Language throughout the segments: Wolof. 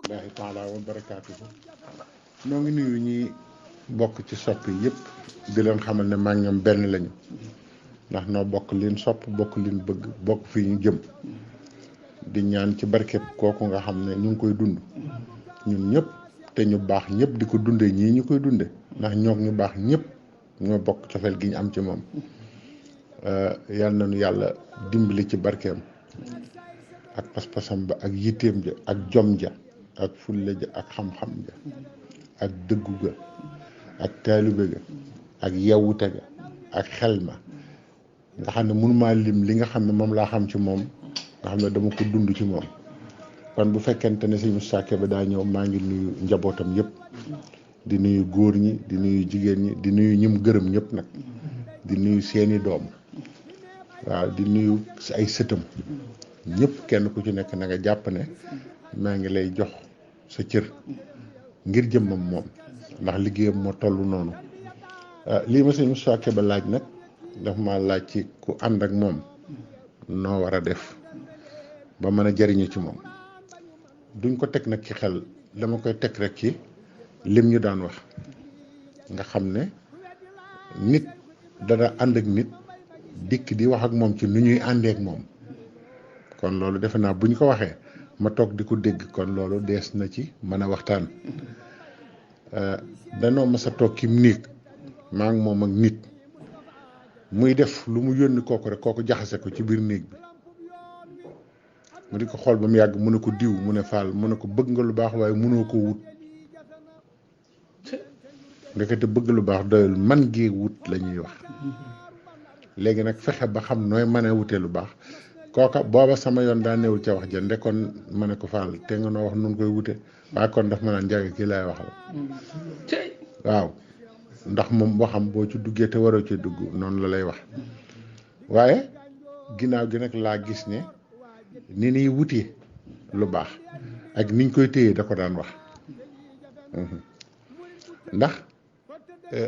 rahmatullahi taala wa barakaatuhu. noo ngi nuyu ñi bokk ci soppi yëpp di leen xamal ne maa ngi ñoom benn lañu ndax noo bokk liin sopp bokk liin bëgg bokk fii ñu jëm di ñaan ci barkeb kooku nga xam ne ñu ngi koy dund ñun ñëpp te ñu baax ñëpp di ko dunde ñii ñu koy dunde ndax ñoog ñu baax ñëpp ñoo bokk cofeel gi ñu am ci moom yal nañu yàlla dimbali ci barkeem ak pas-pasam ba ak yitteem ja ak jom ja ak fulle ja ak xam-xam ja ak dëggu ga ak taalibe ga ak yewwute ga ak xel ma nga xam ne mënumaa lim li nga xam ne moom laa xam ci moom nga xam ne dama ko dund ci moom kon bu fekkente ne Sëñ Moustapha Kébé daa ñëw maa ngi nuyu njabootam yëpp di nuyu góor ñi di nuyu jigéen ñi di nuyu ñim gërëm ñëpp nag di nuyu seeni doom waaw di nuyu ay sëtam ñëpp kenn ku ci nekk na nga jàpp ne maa ngi lay jox sa cër ngir jëmmam moom ndax liggéeyam moo toll noonu lii ma Sëñ Moustapha Kébé laaj nag daf ma laaj ci ku ànd ak moom noo war a def ba mën a jariñu ci moom duñ ko teg nag ci xel dama koy teg rek ci lim ñu daan wax nga xam ne nit dana ànd ak nit dikk di wax ak moom ci nu ñuy àndee ak moom kon loolu defe naa buñ ko waxee ma toog di ko dégg kon loolu dees na ci mën a waxtaan danoo mas a toog kim néeg maa ngi moom ak nit muy def lu mu yónni kooku rek kooku jaxase ko ci biir néeg bi mu di ko xool ba mu yàgg mu ne ko diw mu ne faal mu ne ko bëgg nga lu baax waaye mënoo ko wut ndekete bëgg lu baax doyul man gee wut la ñuy wax léegi nag fexe ba xam nooy mën a wutee lu baax kooka booba sama yoon daa newul ca wax ja ndekoon ma ne ko faal te nga noo wax nun koy wute waaye kon daf ma naan njage kii laay waxal waaw ndax moom waxam boo ci duggee te waroo ci dugg noonu la lay wax waaye ginnaaw gi nag laa gis ne ni niy wutee lu baax ak niñ koy téye da ko daan wax ndax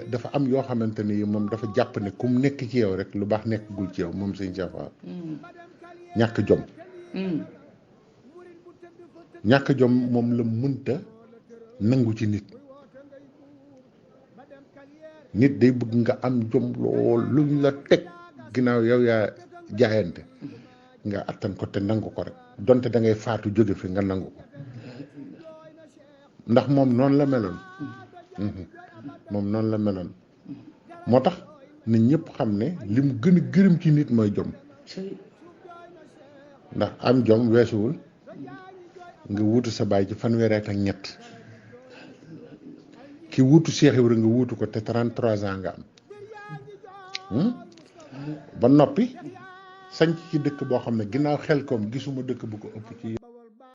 dafa am yoo xamante ni moom dafa jàpp ne kum nekk ci yow rek lu baax nekkagul ci yow moom Sëñ Cheikh Fall ñàkk jom moom la mënta nangu ci nit day bëgg nga am jom lool luñ la teg ginnaaw yow yaa jaayante nga attan ko te nangu ko rek donte da ngay faatu jóge fi nga nangu ko ndax moom noonu la meloon moo tax nit ñëpp xam ne li mu gën a gërëm ci nit mooy jom ndax am jom weesuwul nga wuutu sa baay ci fanweeri at ak ñett ki wuutu Cheikh Ibra nga wuutu ko te 33 ans nga am ba noppi sañc ci dëkk boo xam ne ginnaaw xel koom gisuma dëkk bu ko ëpp ci